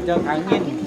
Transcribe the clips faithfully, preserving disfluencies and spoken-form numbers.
Kacang angin.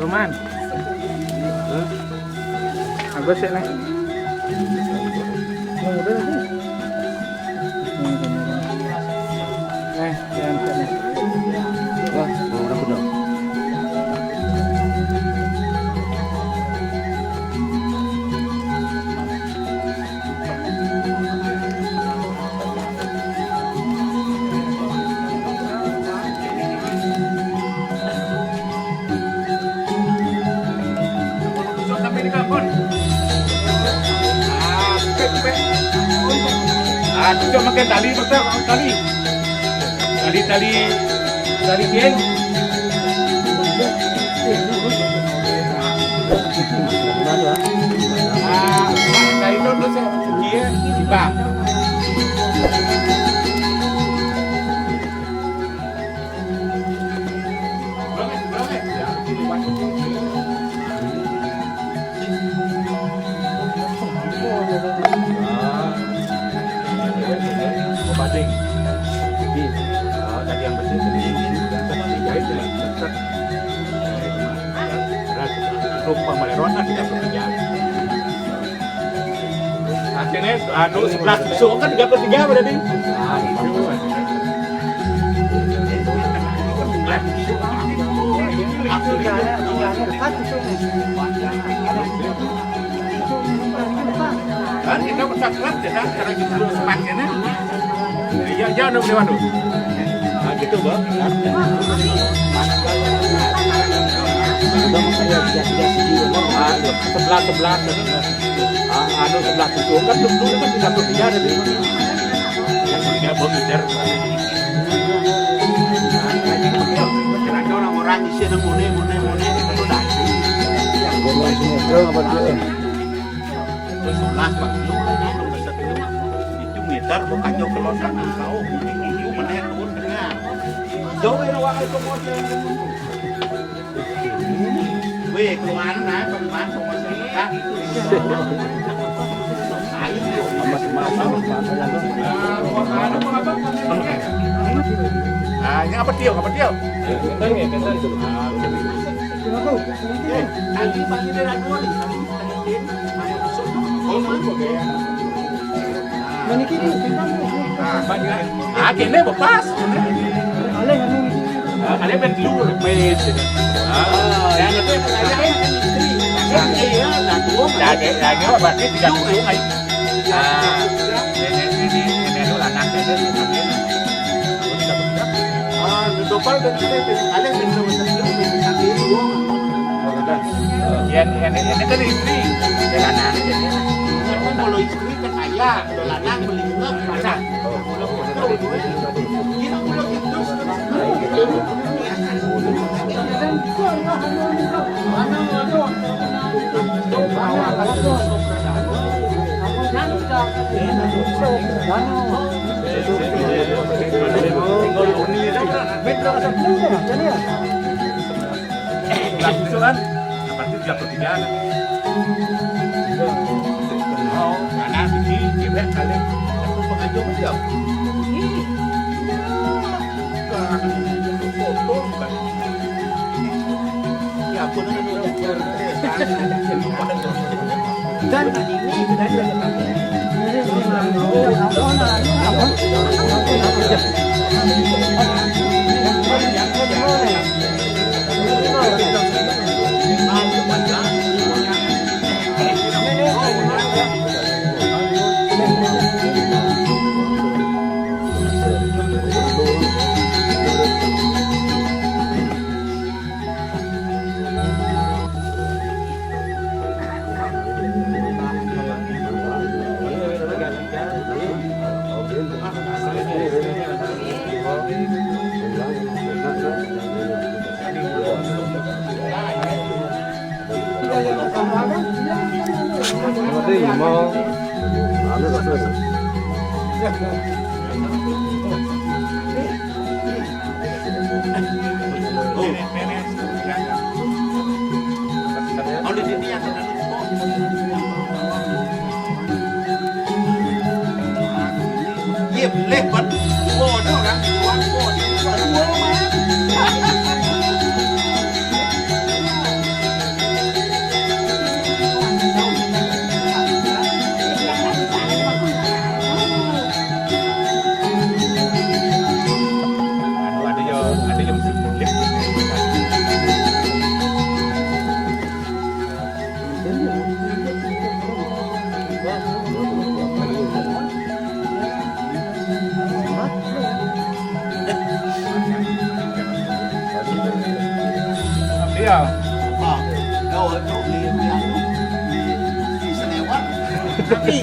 Roman. Agus ya, Neng. Mau udah nanti. Neng, jangan, Neng. Wah, mau udah, udah. Coba makan tali, betul, tali. Tali, tali, tali, Ken. Ah, tali itu terus saya, dia, Bang. Rumpang maleron kan tidak bekerja. Akhirnya, anu, sebelah tusuk kan tiga puluh tiga berarti. Kan kita bersaksi, ya kan, karena gitu semakinnya. Iya, iya, anu, Dewan, tuh. Nah, gitu, Bang. Udah, makanya dia, dia sendiri. Ah, sebelah, sebelah, sebelah. Ah, anu, sebelah situ kan dulu, dulu kan tidak berpindah dari mana. Yang punya bom leader. Kira-kira orang-orang di sini mune, mune, mune, itu dah. Yang bom langsung nyebrang apa dia? Terus sebelas, Pak. Itu meter, bukan jauh ke lontar, kau, itu mana turun tengah. Jauh, ya, wah, itu mau. Weh, kemana, Bang? Mas, mau cerita? Ayo. Mas, mas, mas, mas, mas, mas. Ah, ini apa, Tio? Apa, Tio? Kentang ya, kentang itu. Eh, tadi pagi dia radio nih. Oh, mana gaya? Maniki ini. Ah, kene bepas. Ale anu. Ah, ale ben dulu, ben. Ah, yang itu yang ada istri. Iya, nah, dua. Dage, dage berarti tiga puluh, ai. Ah, ini, ini, ini dulu anak ini. Ah, nu topal ben ale ben, ale ben dulu, ben satu dua. Yang ini, ini kan istri. Jalanan aja dia. Kalau istri kan ayah, kalau lanang beli bunga, mana? Nah, itu kan. Nah, berarti tiga puluh tiga lah. Oh, karena biji, cewek, kali. Aku pengajar dia. Ih, bukan. Foto, bukan. Ya, aku nih, udah, udah, udah. Dan ini, dan Iya, boleh, Bang. Waduh, kan? Waduh, waduh, waduh. Anu, ada yang, ada yang musik live. Iya. Nah, kalau itu di, di, di, di Senewan. Tapi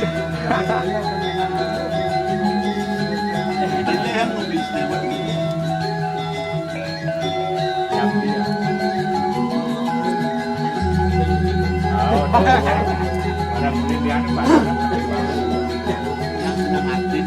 Orang penelitian, Pak. Yang sedang aktif.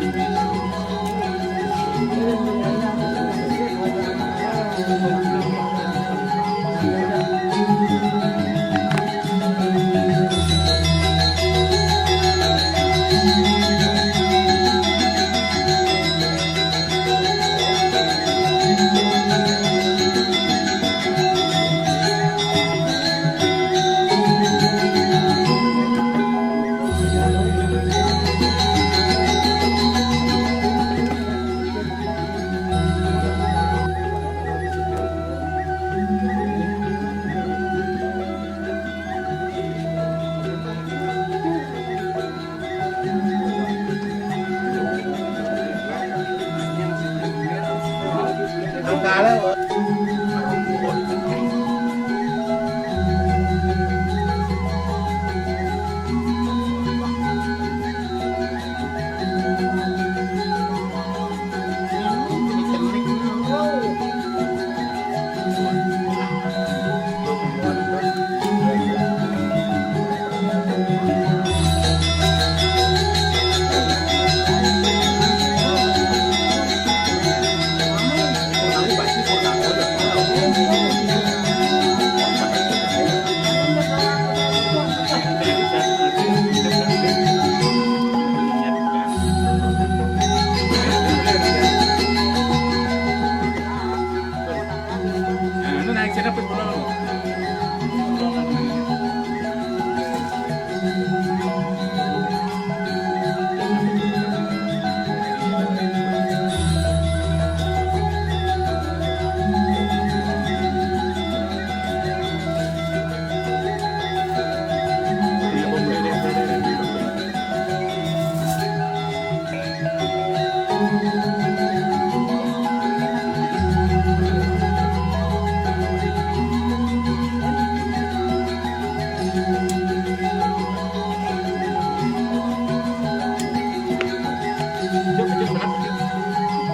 Nah, ini naik sini, Pit, pulang.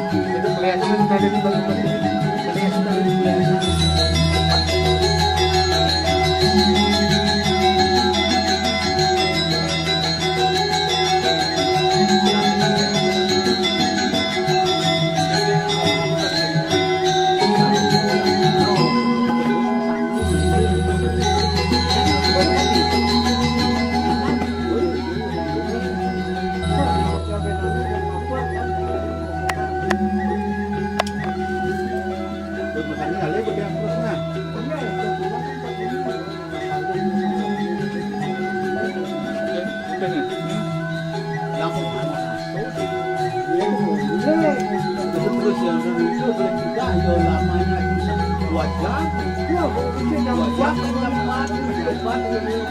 Itu kelihatan dari tadi, kelihatan dari biasa. Terus yang itu boleh juga, ya, lamanya bisa dua jam. Dua jam, kan jam empat, jam empat, naik.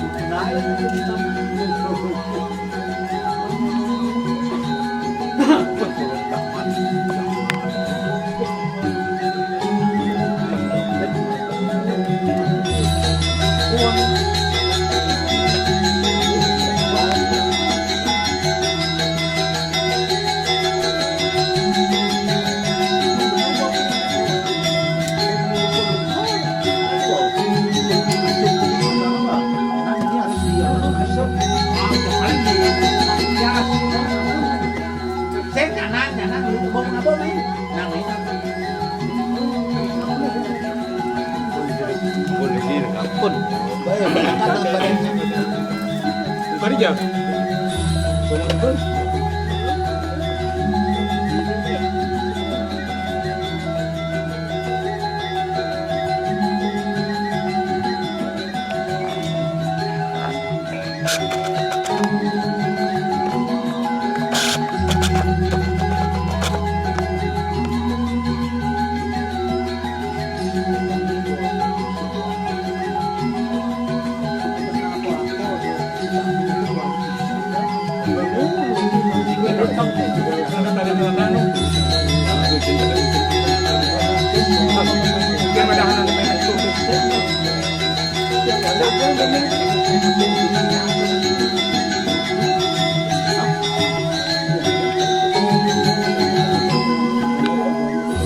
Saya kanan, kanan, lu mau ngapa, men? Nang ini. Boleh direkam. Pun. Baik, berangkat dan badannya. Bukan hijau. Boleh, pun.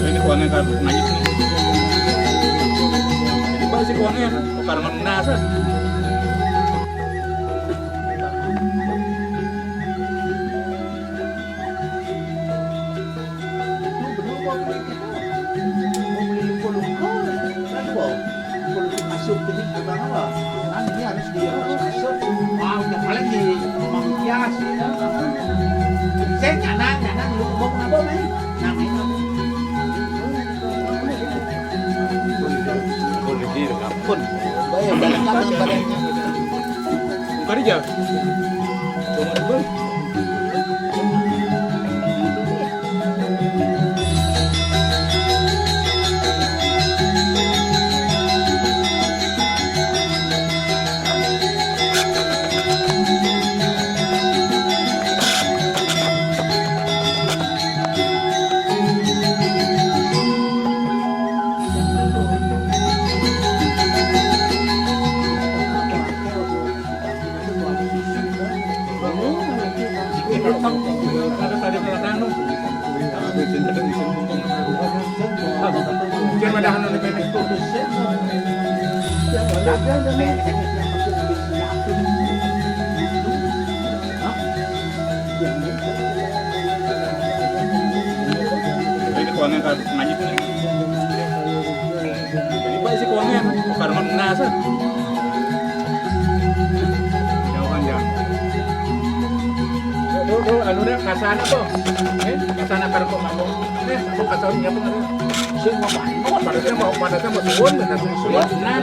Ini kuahnya kan ngajak nih. Ini pasti kuahnya ya, kan? Karangan nasa. Mau beli lumpur-lumpur, kan, Bo? Lumpur-lumpur kasur, jadi, abang apa? Nah, ini harus di atas kasur. Wah, udah paling di Mang Kias, ya. Saya kanan, kanan, lu mau kenapa, men? Nah, main apa? Boleh, boleh, ampun. Bayar, bayar, bayar, bayar. Buka aja. Tunggu dulu. Ini kuangan kartu ngaji tuh. Jadi baik sih kuangan, bukan rumah penasaran. Jauhan, jauh. Tuh, tuh, tuh, anu deh, kasana tuh. Eh, kasana kartu kamu. Eh, aku kasana siapa nggak ada? Sih, mau apa? Mau pada saya mau, pada saya mau suwun, dan suwun. Nah.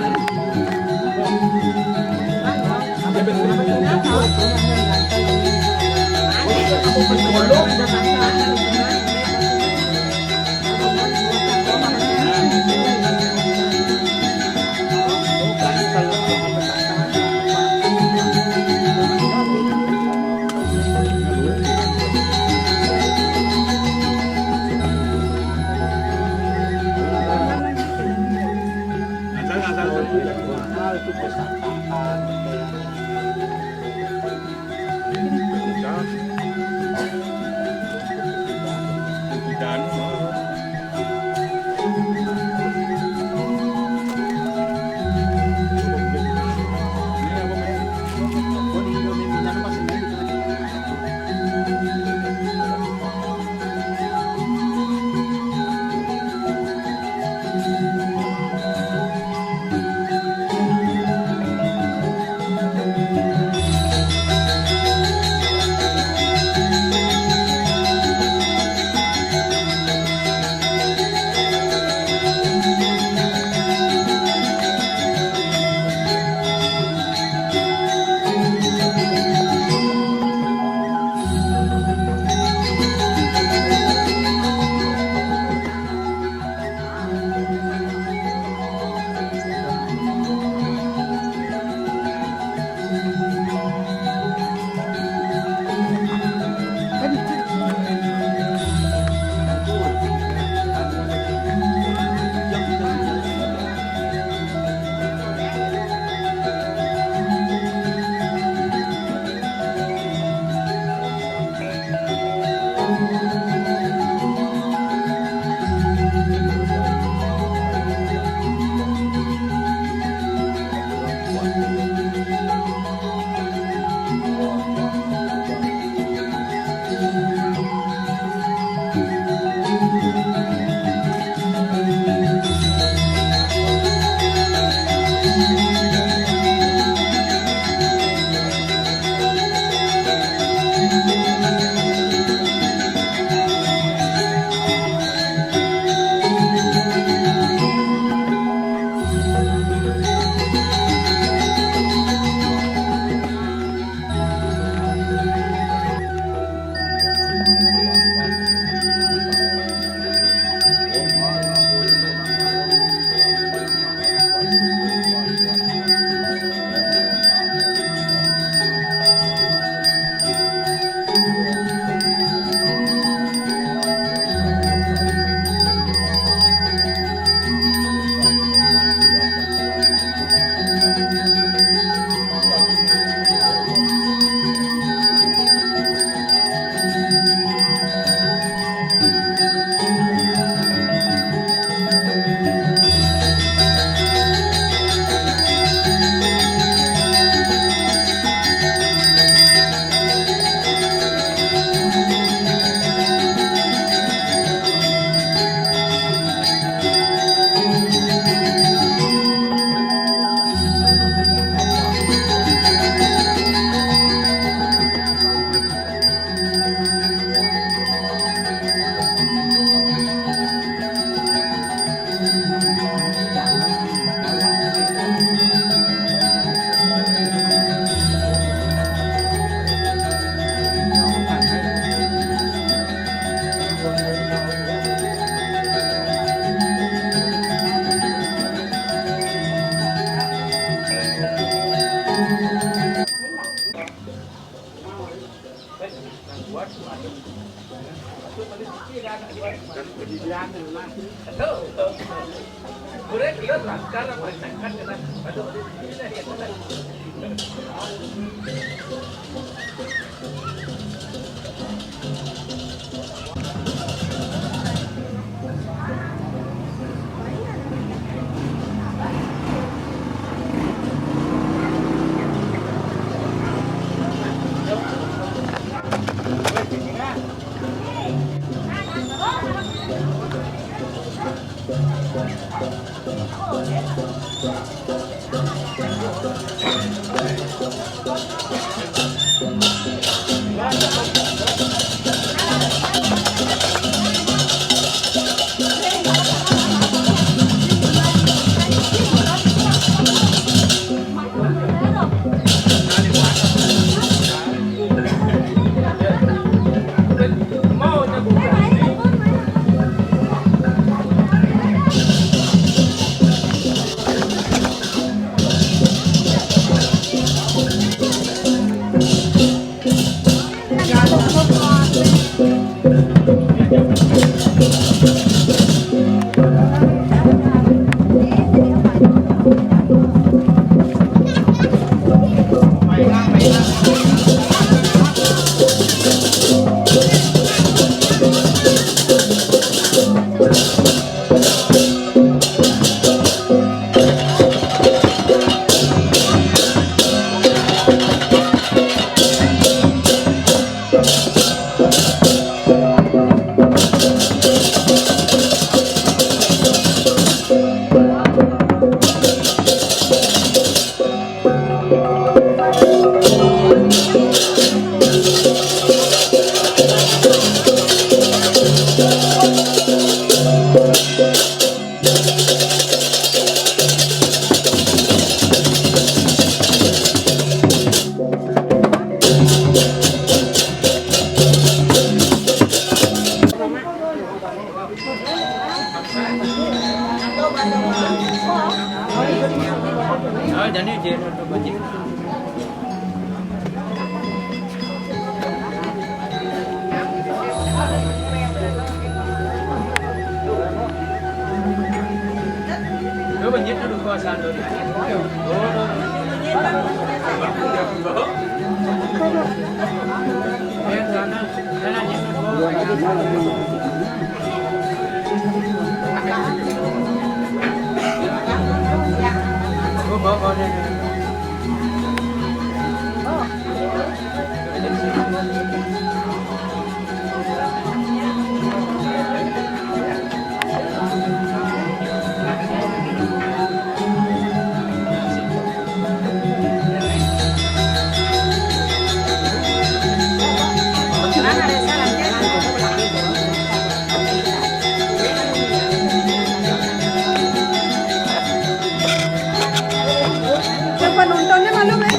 Yang penontonnya malu, eh?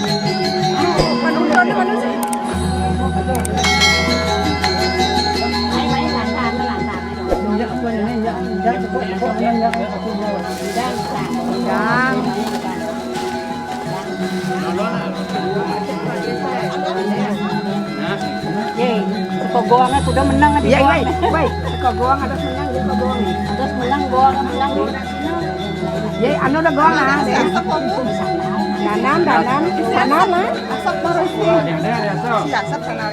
Penontonnya malu sih. Yang. Ye, seko goang sudah menang aja. Ye, goang. Woi, woi, seko goang ada menang, dia seko goang. Ada menang, goang, menang. Ye, anu udah goang lah. Danan, danan, danan lah. Asap terus nih. Si asap sana.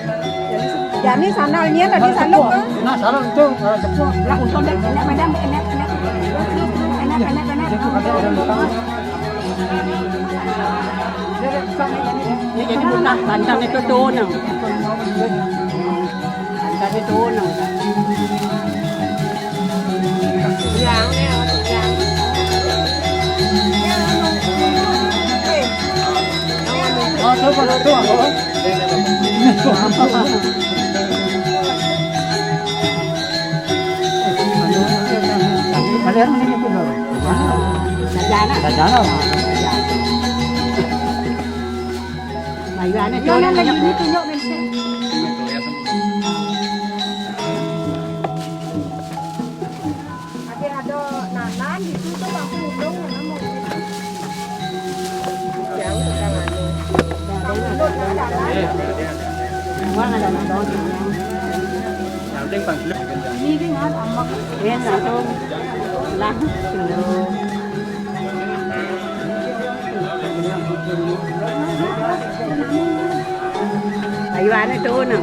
Jani sandalnya tadi sandal. Nah, sandal itu, eh, tepung. Lah, untung deh, enak, madam, enak, enak. Enak, enak, enak. Ini jadi bukan bantang itu tuh, nang. Bantang itu, nang. Yang, yang, yang. Oh, tuh, tuh, tuh. Ada yang ini tuh, loh. Sarjana. Sarjana. Mayuane. Nah, nah, lagi ini tunjuk, Mister. Ada, ada nanan di situ, tapi ulung, nanan mau. Jauh, sudah lalu. Tapi ulung, nanan. Uang ada nanan. Ini kan amak. Yan, langsung. Langsung. Ayo, ano ito, no?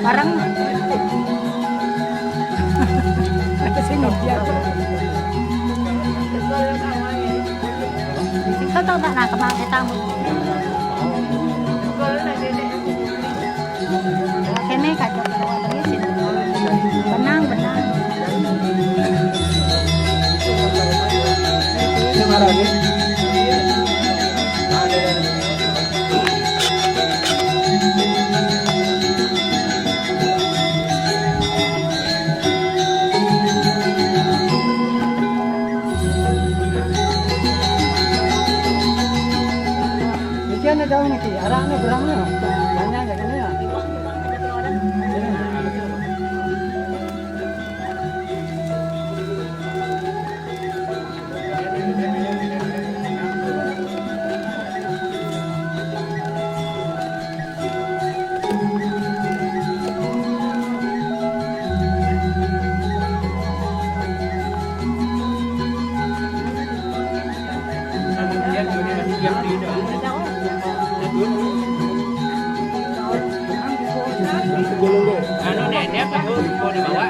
Parang kasi nubya. Ikaw to ba nakamakita mo? Kini ka to. Benang, benang. Diyan na daw naki, ara na, berang na. Kanya, kanya. Ano, nene, apa tuh? Mau dibawa?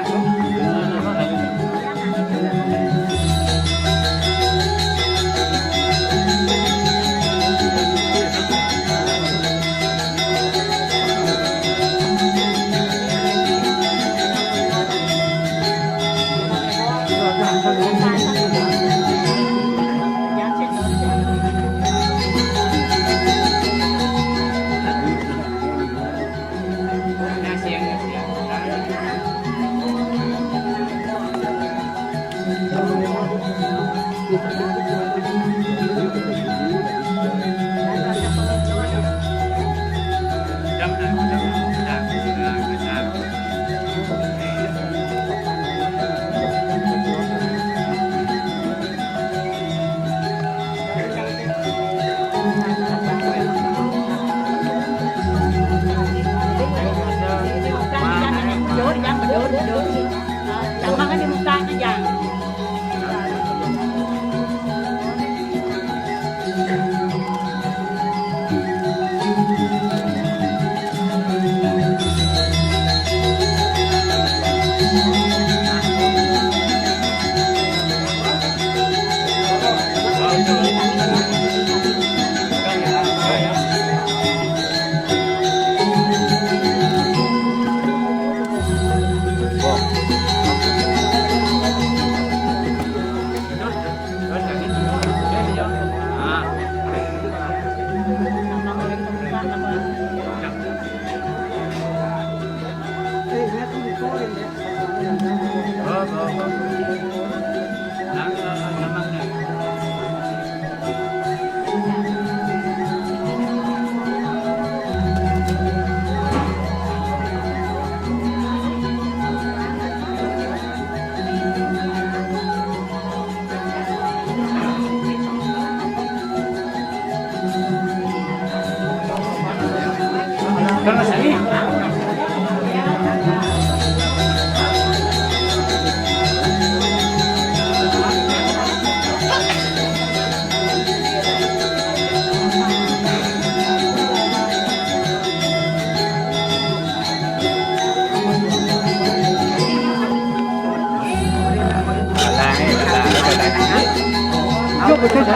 Kayaknya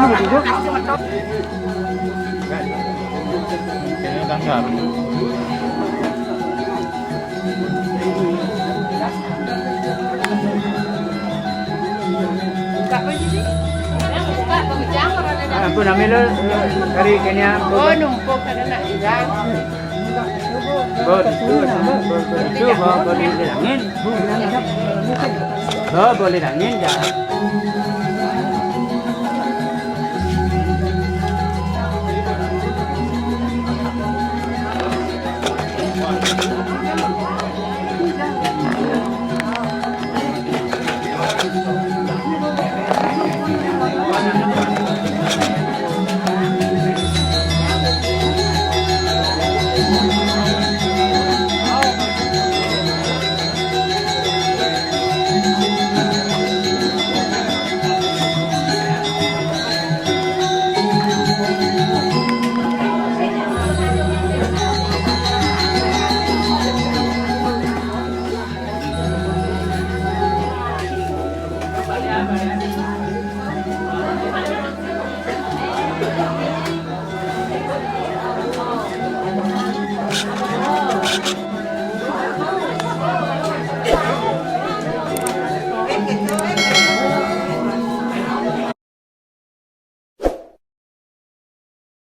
langgar. Ah, ampun, ambil lo, eh, kari kenya. Oh, numpuk ada nak hilang. Bol itu, bol, bol itu, bol, bol itu angin. Bol, bol itu angin, ya.